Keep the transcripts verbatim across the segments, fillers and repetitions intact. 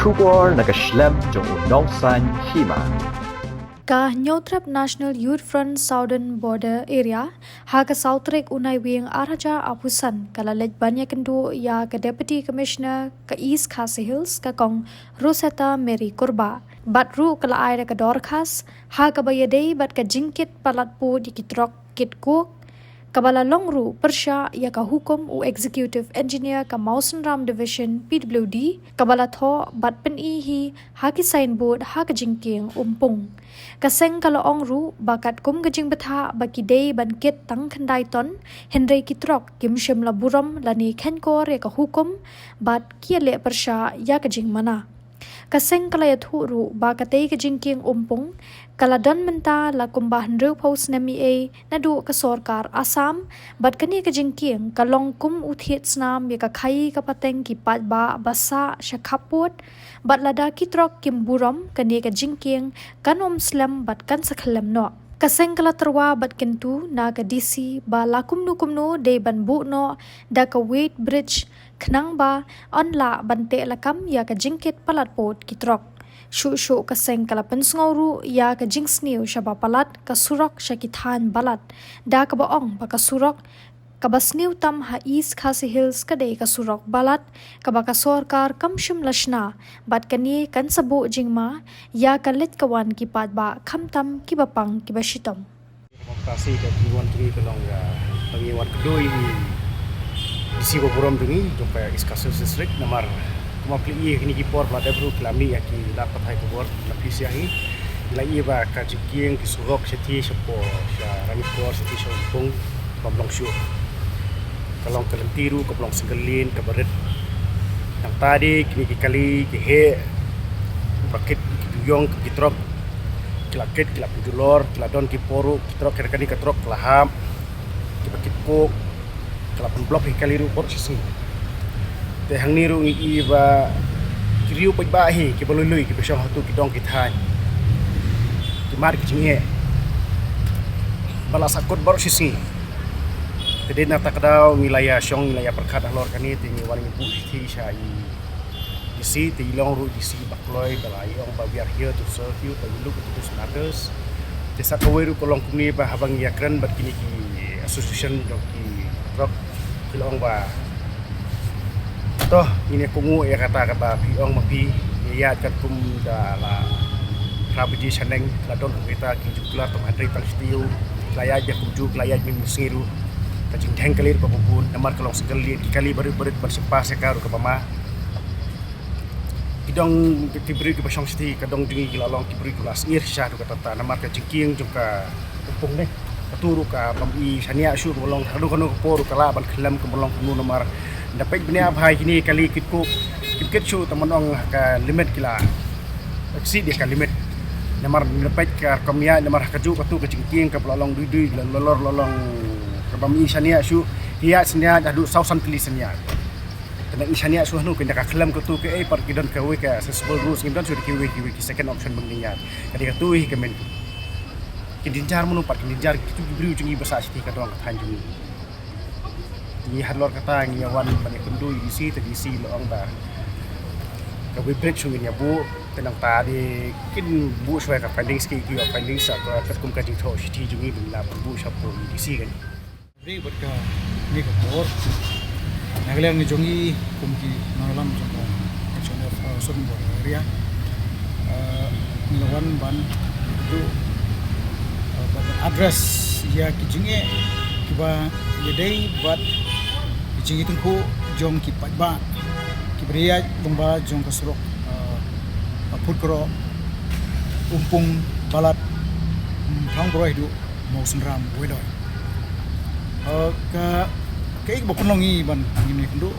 Khubor na ka shlem jong u nongsan hima. Ka Hynñiewtrep National Youth Front Southern Border Area ha ka saw tarik u Naiwieng ar hajar arphew san ka la leit ban ïakynduh ïa ka Deputy Commissioner ka East Khasi Hills, ka Kong Rosetta Mary Kurbah. Bad ruh ka la ai da ka dorkhas ha kaba ïadei bad ka jingkit palat pud ïa ki trok kit coke, kaba la long ruh pyrshah ïa ka hukum u Executive Engineer ka Mawsynram Division P W D, kaba la thoh bad pyni hi ha ki signboard ha ka jingkieng Umpung. Ka seng ka la ong ruh ba katkum ka jingbthah ba ki dei ban kit tang khyndai ton, hynrei ki trok kim shym la burom lane kheiñkor ïa ka hukum bad ki ïaleh pyrshah ïa ka jingmana. Ka seng ka la ïathuh ruh ba katei ka jingkieng Umpung ka la don mynta la kumba hynriewphew snem ei ei naduh ka sorkar Assam, bad kane ka jingkieng ka long kum u thied snam ïa ka khaii ka pateng ki paidbah ba sah sha khappud, bad lada ki trok kim burom kane ka jingkieng kan ym slem bad kan sa khyllem noh. Ka seng ka la tyrwa bad kyntu na ka D C ba la kumno kumno dei ban buh noh da ka weight bridge khnang ba yn lah ban teh lakam ïa ka jingkit palat pud ki trok. Shuh shuh ka seng ka la pynsngew ruh ïa ka jingsniew shaba palat ka surok sha ki thaiñ Balat, da kaba ong ba ka surok kaba sniew tam ha East Khasi Hills ka dei ka surok Balat, kaba ka sorkar kam shym la shna, bad kane kan sa buh jingma ïa ka leit ka wan ki paidbah, khamtam kiba pang kiba shitom. Ka mawtasi ka jingwan jong ngi ka long ka, ka jingwan kynduh ïa i DC ba burom jong ngi jong ka East Khasi Hills District, namar kumba phi la ïohi kine ki por ba la dep ruh ki la mih ïa ki lad pathai khubor, la phi sngap hi. Ki la ïohi ba ka jingkieng ki surok shathie shapoh, sha Ranikor shathie sha Umpung, bym long shuh. Ka long ka lynti ruh kaba long single lane kaba rit. Nangta de kine ki kali ki heh, ba kit ki duyong ki trok, ki la kit, ki la pynjulor, ki la don ki por ruh ki trok, kane ka trok ka la hap, kiba kit coke, ka la pynblock hi kali ruh baroh shisngi. Te hangne ruh ngi ïohi ba ki riew paidbah hi kiba lui lui kiba shong hato ki dong ki thaiñ, ki mad ki jingeh, ba la sahkut baroh shisngi. Te dei na kata ka daw ngi la ïa shong, ngi la ïa pyrkhat halor kane, te ngi wan ngi buh shithi sha i DC, te i long ruh DC ba kloi, ba la ïa ong ba we are here to serve you, ba we look into these matters. Te sa kawei ruh ka long kumne ba haba ngi ïa kren bad kine ki association jong ki trok, ki la ong ba, to, ngin ïa kohnguh ïa kata, kata phi ong ma phi, ïa ïaid katkum da la phra baje shaneng, la don ruh kita ki jingkular tang hynrei tang shi taïew, la ïaid ïa kumjuh, la ïaid mynmiet sngi ruh. Ka jingdheng kali ruh kaba bun, namar ka long single lane, ki kali barit barit ban shim pass ïa ka ruh kaba ma. Ki dong ki briew kiba shong shathie ka dong jong ngi ki la long ki briew kiba la sngewsih shisha ruh kata kata, namar ka jingkieng jong ka Umpung ne, katu ruh ka bym i shaniah shuh, kaba long haduh kano ka por ruh ka lah ban khyllem, kaba long kumno, namar da peit bniah bha ïa kine kali kit coke, kim kit shuh, tang ban ong ha ka limit ki la exceed ïa ka limit. Namar da peit ka rukom ïaid, namar ha kajuh katu ka jingkieng kaba la long dui dui, la lor la long ka bym i shaniah shuh, ki ïaid shaniah haduh saw san tylli shaniah. Te nang i shaniah shuh hano, ki da ka khyllem katu kaei, pat ki don kawei ka accessible roads, ngim don shuh da kiwei kiwei ki second option ba ngin ïaid. Ka dei katu hi ka main. Kin jynjar mano pat, kin jynjar kitu ki briew jong ngi ba sah shathie ka dong ka thaiñ jong ngi. Ngi halor kata ngi ïa wan ban ïakynduh ïa i DC, te i DC i la ong ba ka weight bridge shu ngin ïa buh, te nangta de kin buh shuwa ka findings, ki ki ïa findings sa ka katkum ka jingthoh shithi jong ngi ba ngin lah ban buh shapoh i DC kan. Dei bad kane ka por, na ka liang jong ngi kum ki nongïalam jong ka H N F, uh, Southern Border Area, uh, ngi la wan ban ïakynduh, uh, ban address ïa ki jingeh kiba ïadei bad ki jingïatyngkhuh jong ki paidbah kiba ïaid lyngba jong ka surok, uh, Phutkroh, Umpung, Balat, mm, Thawngbroi haduh Mawsynram Weiloi. Uh, ka, kaei kaba pynlong ngi ban ngin ïakynduh,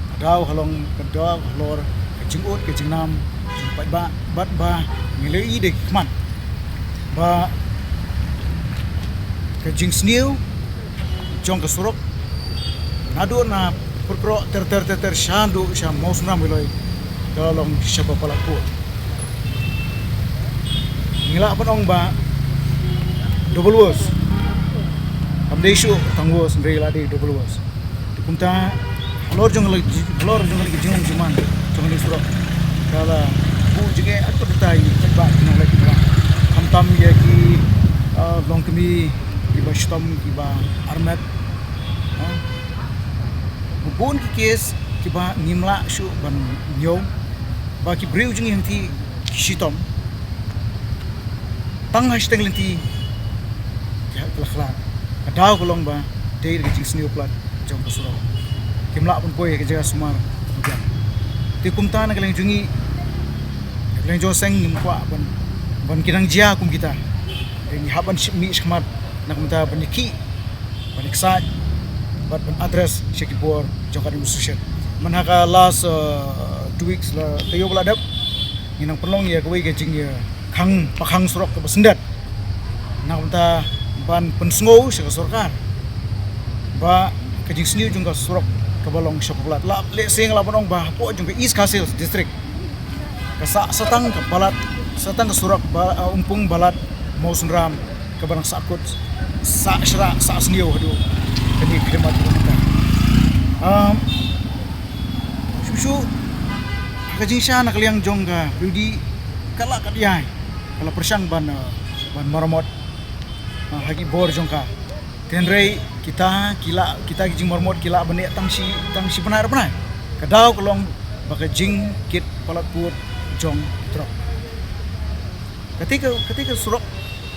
ka daw halor, ka daw halor ka jingud ka jingnam jong ki paidbah, bad ba ngi la ïohi da ki khmat ba ka jingsniew jong ka surok naduh na Phutkroh ter ter ter ter shaduh sha Mawsynram Weiloi ka long shaba palat pud. Ngi lah ban ong ba double worse. Kam dei shuh tang worse, hynrei la dei double worse. Te kumta halor jong ka, halor jong ka jinglong jingman jong ka surok, Ka la buh jingeh ha ki paidbah ki nongleit ki nongleit, khamtam ïa ki, uh, longkmie kiba shitom, kiba armet. Ha? Bun ki case kiba ngim lah shuh ban ñiew, ba ki briew jong ngi hangtei ki shitom. Tang ha shiteng lynti ki la khlad. Ka daw ka long ba dei da ka jingsniew palat jong ka surok. Kim lah ban poi ha ka jaka sumar. Te kumta na ka liang jong ngi, na ka liang jong ka seng, ngim kwah ban, ban ki nang jia kum kita. Te ngi hap ban shim mih shakhmat na ka bynta ban ïakhih, ban excite bad ban address sha ki bor jong ka demonstration. Man ha ka last, uh, two weeks la taïew ba la dep, ngi nang pynlong ïa kawei ka jingïakhang pakhang surok kaba syndet na ka bynta ban pynsngew sha ka sorkar ba ka jingsniew jong ka surok kaba long sha palat. La lehse nga lah ban ong ba hapoh jong ka East Khasi Hills District, ka sah satang ka Balat, satang ka surok ba, uh, Umpung Balat Mawsynram, kaba nang sahkut, sah shrah, sah sniew haduh kane ka khlieh mat. Um, shuh shuh ha ka jingshisha na ka liang jong ka briew dih, ka la kat ïai, ka la pyrshang ban, uh, ban maramot, uh, ha ki bor jong ka. Te hynrei kita ki la, kita ki jingmaramot ki la ban ïa tang shi, tang shi bnai ar bnai. Ka daw ka long ba ka jingkit palat pud jong trok. Kata ka, kata ka surok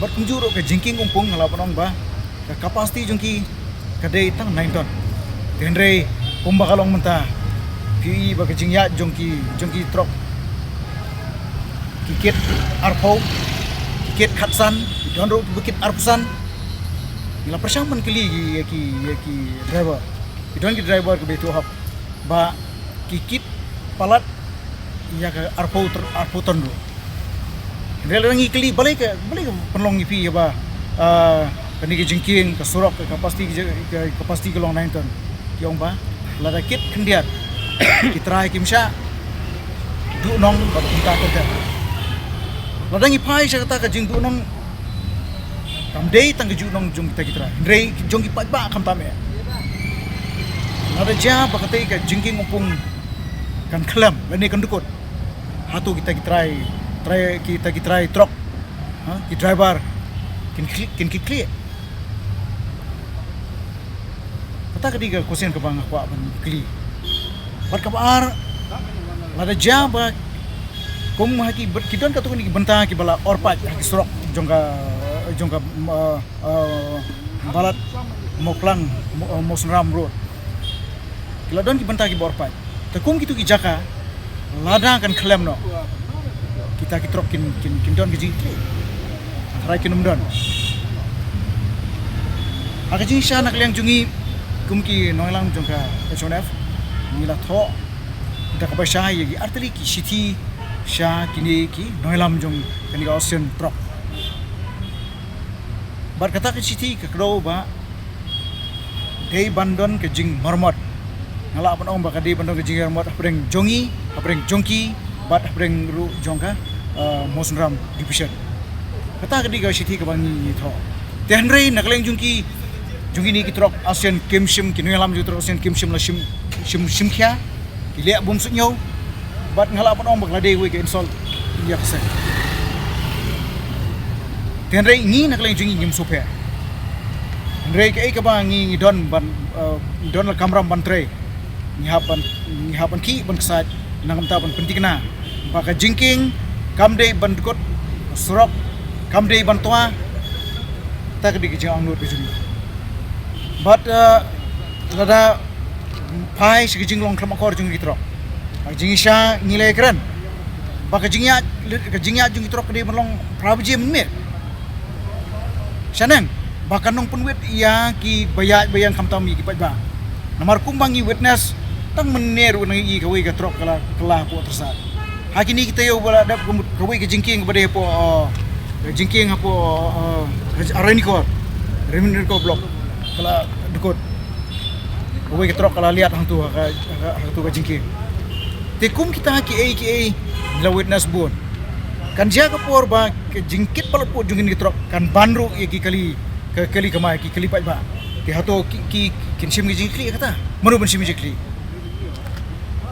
bad kumjuh ruh ka jingkieng Umpung, nga lah ban ong ba ka capacity jong ki ka dei tang nine ton. Te hynrei kumba ka long mynta, phi i ba ka jingïaid jong ki, jong ki trok ki kit arphew, ki kit khatsan, ki don ruh ba kit arphew san. Ngi la pyrshang ban kylli ïa ki, ïa ki driver. Ki don ki driver kiba ïathuh hok ba ki kit palat ïa ka arphew ter-, arphew ton ruh. Hynrei lada ngi kylli balei ka, balei ka pynlong ïa phi ïa ba, ah, kane ka jingkieng, ka surok, ka capacity, ka, ka capacity ka long nine ton. Ki ong ba lada kit khyndiat ki trai kim shah duh nong bad kumta kumta. Lada ngi phai sha kata ka jingduh nong, kam dei tang ka juh nong jong kita ki trai, hynrei jong ki paidbah khamtam eh. Lada jia ba kata ka jingkieng Umpung kan khlem lane kan dkut, hato kita ki trai, trai, kita ki trai trok, ha, ki driver kin kli-, kin kit khlieh? Kata ka dei ka question kaba nga kwah ban kylli. Bad kaba ar, lada jia ba kum ha ki, ki don katto katne ki bynta kiba la or pait ha ki surok jong ka, jong ka, uh, uh, Balat Mawklang, Maw-, uh, Mawsynram Road. Ki la don ki bynta kiba or pait. Te kum kito ki jaka, lada kan khlem noh, kita ki trok kin, kin, kin don ka jingkit khlieh? Tharai kin ym don. Ha ka jingshisha na ka liang jong ngi kum ki nongïalam jong ka H O N F, ngi la thoh da kaba shai ïa ki artylli ki shithi sha kine ki nongïalam jong kane ka association trok. Bad kata ka shithi ka kdew ba dei ban don ka jingmaramot. Nga lah ban ong ba ka dei ban don ka jingmaramot hapdeng jong ngi, hapdeng jong ki, bad hapdeng ruh jong ka, uh, Mawsynram Division. Kata ka dei ka shithi kaba ngi, ngi thoh. Te hynrei na ka liang jong ki, jong kine ki trok association kim shim, ki nongïalam jong trok association kim shim la shim, shim, shim khia. Ki leh bym suidñiew. Bad nga lah ban ong ba ka la dei kawei ka insult ïa ka seng. Te hynrei ngi na ka liang jong ngi ngim sngewpher. Hynrei kaei kaba ngi, ngi don ban, eh, don la kamram ban trei, ngi hap ban, ngi hap ban khih ban ksaid na ka bynta ban pynthikna ba ka jingkieng kam dei ban dkut, surok kam dei ban twa. Kata ka dei ka jingangnud ka jong ngi. Bad, eh, lada phai sha ka jinglong khlem akor jong ki trok, ka jingshisha ngi la ïakren ba ka jingïaid, ka jingïaid jong ki trok ka dei ban long phra baje mynmiet. Shaneng ba kan nang pynwit ïa kiba ïaid ba ïeng khamtam ïa ki paidbah. Namar kumba ngi witness, tang mynne ruh nang ïohi kawei ka trok ka la, ka la hapoh Tyrsad. Ha kine ki taïew ba la dep, ka mut kawei ka jingkieng kaba dei hapoh, uh, ka jingkieng hapoh, uh, Ranikor, Ranikor Block, ka la dkut. Kawei ka trok ka la liat hangtu ha ka, ha ka, hangtu ka jingkieng. Te kum kita kiei kiei ngi la witness bun. Kan jia ka por ba ka jingkit palat pud jong kine ki trok kan ban ruh ïa ki kali, ka kali kamai, ki kali paidbah. Te hato ki, ki, kin shim ki jingkylli kata? Mano ban shim jingkylli?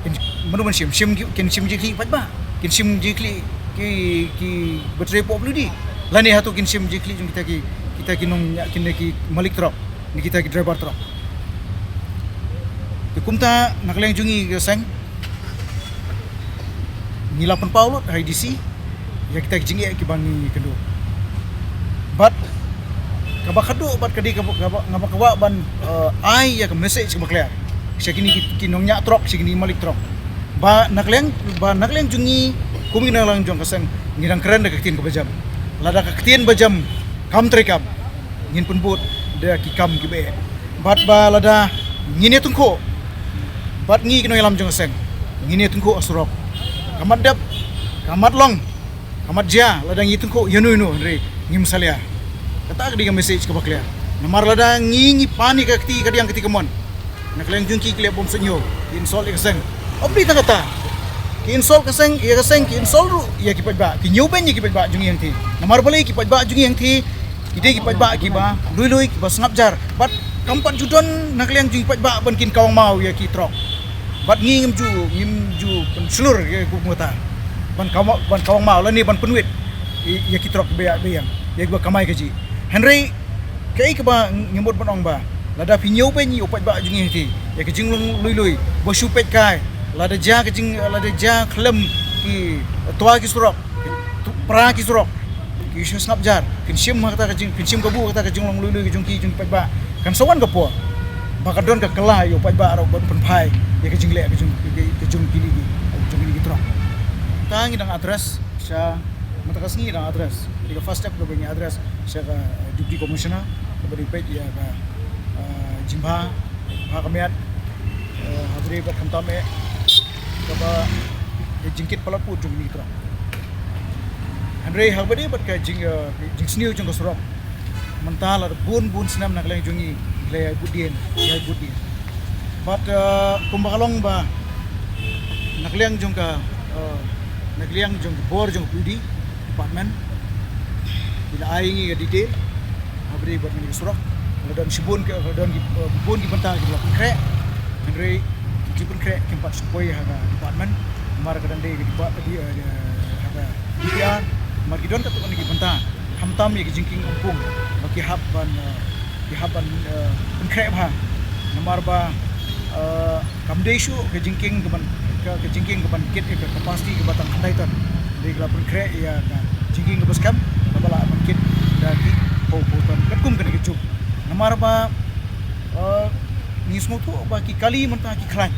Kin, mano ban shim, shim ki, kin shim jingkylli paidbah? kin shim jingkhlieh ki, ki batri pop ludi. Lane hato kin shim jingkhlieh jong kita ki, kita ki nong, kita ki malik trok, ne kita ki driver trok. Te kumta na ka liang jong ngi ka seng, ngi la pynpaw lut ha i D C ïa kita ki jingeh kiba ngi kynduh. Bad kaba khadduh bad ka dei kaba, kaba, kaba, kaba ban, eh, ai ïa ka message kaba clear sha kine ki, ki nongñiah trok, sha kine ki malik trok. Ba na ka liang, ba na ka liang jong ngi, kum ki nongïalam jong ka seng, ngi dang kren da ka ktien kaba jem. Lada ka ktien ba jem kam treikam, ngin pynbud da ki kam kiba eh. Bad ba lada ngin ïatyngkhuh bad ngi ki nongïalam jong ka seng, ngin ïatyngkhuh ha surok. Ka mat dep, ka mat long, ka mat jia, lada ngi ïatyngkhuh ïano ïano, hynrei ngim salia. Kata ka dei ka message kaba clear. Namar lada ngi, ngi pan ïa ka kti kadiang kti kamon, na ka liang jong ki, ki leh bom suidñiew, ki insult ïa ka seng. Ym dei tang kata, ki insult ka seng, ïa ka seng, ki insult ruh ïa ki paidbah, ki ñiewbeiñ ïa ki paidbah jong ngi hangthie. Namar balei ki paidbah jong ngi hangthie ki dei ki paidbah kiba lui lui, kiba sngap jar. Bad kam pat ju don na ka liang jong ki paidbah ban kin kawang maw ïa ki trok. Bad ngi ngim ju, ngim ju pynshlur ïa ka kumta ban kawang, ban kawang maw lane ban pynwit ïa, ïa ki trok ba ïa, ba ïa, ïa kiba kamai kajih. Hynrei kaei kaba ngi mut ban ong ba lada phi ñiewbeiñ ïa u paidbah jong ngi hangthie, ïa ka jinglong lui lui, ba shu peit kai, lada jia ka jing, lada jia khlem ki twa ki surok, tu-, pra ki surok, ki shu sngap jar, kin shim ha kata ka jing, kin shim kabu ha kata ka jinglong lui lui ka jong ki, jong ki paidbah. Kan sa wan ka por ba ka don ka kylla ïa u paidbah ruh ban pynphai ïa ka jingleh ka jong, ka, ka jong kine ki, ka jong kine ki trok. Te ngi dang address sha, mynta ka sngi ngi dang address. Dei ka first step kaba ngi address sha ka Deputy Commissioner kaba dei peit ïa ka, eh, jingbha, bha ka miat, eh, ha kaba dei bad khamtam eh kaba, eh, jingkit palat pud jong kine ki trok. Hynrei ha kaba dei bad ka jing, eh, jingsniew jong ka surok, mynta la bun bun snem na ka liang jong ngi, ngi la ïai bud dien, ïai bud dien. Bad, eh, kumba ka long ba na ka liang jong ka, eh, na ka liang jong ka bor jong ka P W D department, ki la ai ngi ka detail ha kaba dei bad kane ka surok. La don shibun ki, la don ki, eh, bun ki bynta kiba la pynkhreh. Hynrei ki jingpynkhreh kim pat shu poi ha ka department, namar ka dang dei ka depart-, eh, ha ka D P R. Namar ki don katto katne ki bynta, khamtam ïa ki jingkieng ongpung ba ki hap ban, eh, ki hap ban, eh, pynkhreh bha. Namar ba, eh, kam dei shuh ka jingkieng kaban, ka, ka jingkieng kaban kit ïa ka capacity kaba tang khyndai ton. Dei ka la pynkhreh ïa ka jingkieng kaba skhem kaba lah ban kit da ki phew phew ton katkum kane ka juk. Namar ba, eh, ngi sngewthuh ba ki kali mynta ki khlaiñ.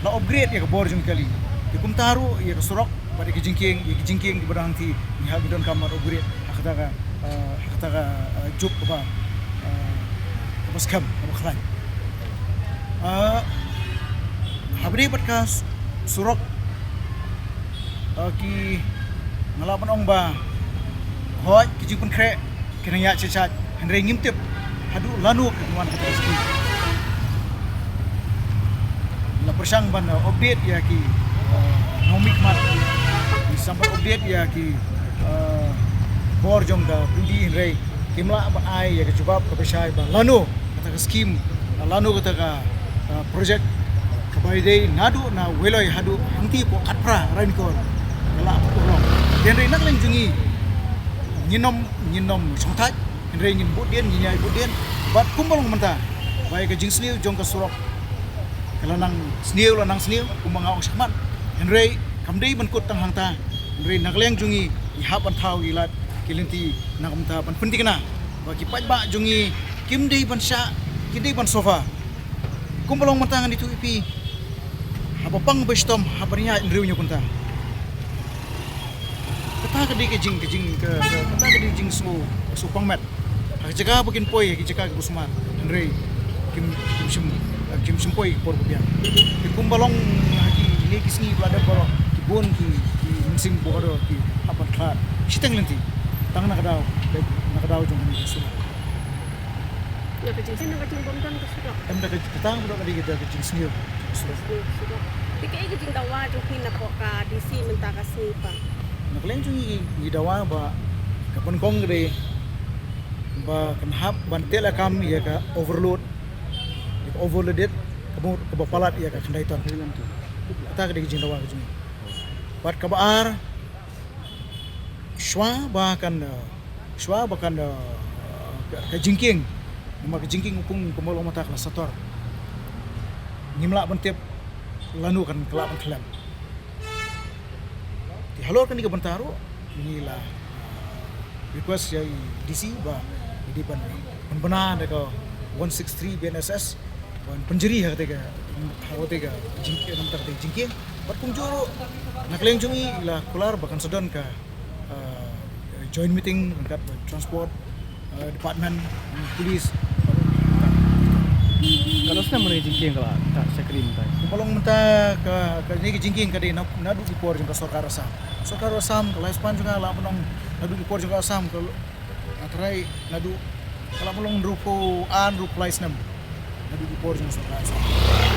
La upgrade ïa ka bor jong ki kali. Te kumta ruh ïa ka surok bad ïa ki jingkieng, ïa ki jingkieng kiba dang hangthie, ngi hap, ngi donkam ban upgrade ha kata ka, eh, ha kata ka, eh, juk kaba, eh, kaba skhem, kaba khlaiñ. Eh, ha kaba dei bad ka s-, surok, eh, ki, nga lah ban ong ba hooid ki jingpynkhreh ki nang ïaid shait shait, hynrei ngim tip haduh lano kin wan kata ka skim. La pyrshang ban, uh, update ïa ki, uh, nongmihkhmat, pyrshang ban update ïa ki, uh, bor jong ka P W D, hynrei kim lah ban ai ïa ka jubab kaba shai ba lano kata ka skim, uh, lano kata ka, uh, project kaba ïadei naduh na Weiloi haduh hangtei hapoh Khatphra Ranikor ka lah ban urlong. Hynrei na ka liang jong ngi, ngin ym, ngin ym shongthait, hynrei ngin bud dien, ngin ïai bud dien. Bad kumba long mynta ba ïa ka jingsniew jong ka surok ka la nang sniew, la nang sniew kumba nga ong shakhmat. Hynrei kam dei ban kut tang hangta, hynrei na ka liang jong ngi, ngi hap ban thaw ïa ki lad ki lynti na ka bynta ban pynthikna ba ki paidbah jong ngi kim dei ban shah, kim dei ban suffer. Kumba long mynta ngan ïathuh ïa phi, haba pang ba shitom, haba ïaid hynriew hynñiew kynta. Kata ka dei ka jing, ka jing, ka, ka, kata ka dei ka jingsngew, sngewpang met. Ha ka jaka ba kin poi, ha ki jaka kiba sumar, hynrei kim, kim shym, kim shym poi ha ka por ba biang. Te kumba long ha kine ki sngi ba la dep baroh, ki bun ki, ki mynsiem baroh ki hap ban khlad shiteng lynti tang na ka daw, na ka daw jong kane ka surok. Na ka jing, na ka jingbymdon ka surok. Em, da ka, kata ka dei ka, da ka jingsniew. Sniew ka surok. Te kaei ka jingdawa jong phi napoh ka D C mynta ka sngi, pa? Na ka liang jong ngi, ngi dawa ba ka ban kong ka dei ba kan hap ban teh lakam ïa ka overload, ïa ka overloaded, kaba, kaba palat ïa ka khyndai ton. Kata ka dei ka jingdawa ka jong ngi. Bad kaba ar, shuwa ba kan, eh, shuwa ba kan, eh, ka, ka jingkieng, namar ka jingkieng u pung kumba long mynta ka la sator. Ngim lah ban tip lano kan ka lah ban khlem. Te halor kane ka bynta ruh ngi la, eh, request ïa i D C ba i dei ban pynbna da ka one six three B N S S ban pynjri ha kata ka, ha kata ka jingkieng, namar kata ka jingkieng. Bad kumjuh ruh na ka liang jong ngi la kular ba kan sa don ka, eh, joint meeting ryngkat bad transport, eh, department, police. Ka dei snem mynta ka jingkieng ka la tat shakri mynta? Kumba long mynta ka, kane ka jingkieng ka dei na, naduh ki por jong ka sorkar Assam. Sorkar Assam, ka lifespan jong ka la ban long naduh ki por jong ka Assam, ka, nga tharai naduh, ka la ban long hynriewphew ar, hynriewphew lai snem naduh ki por jong ka sorkar Assam.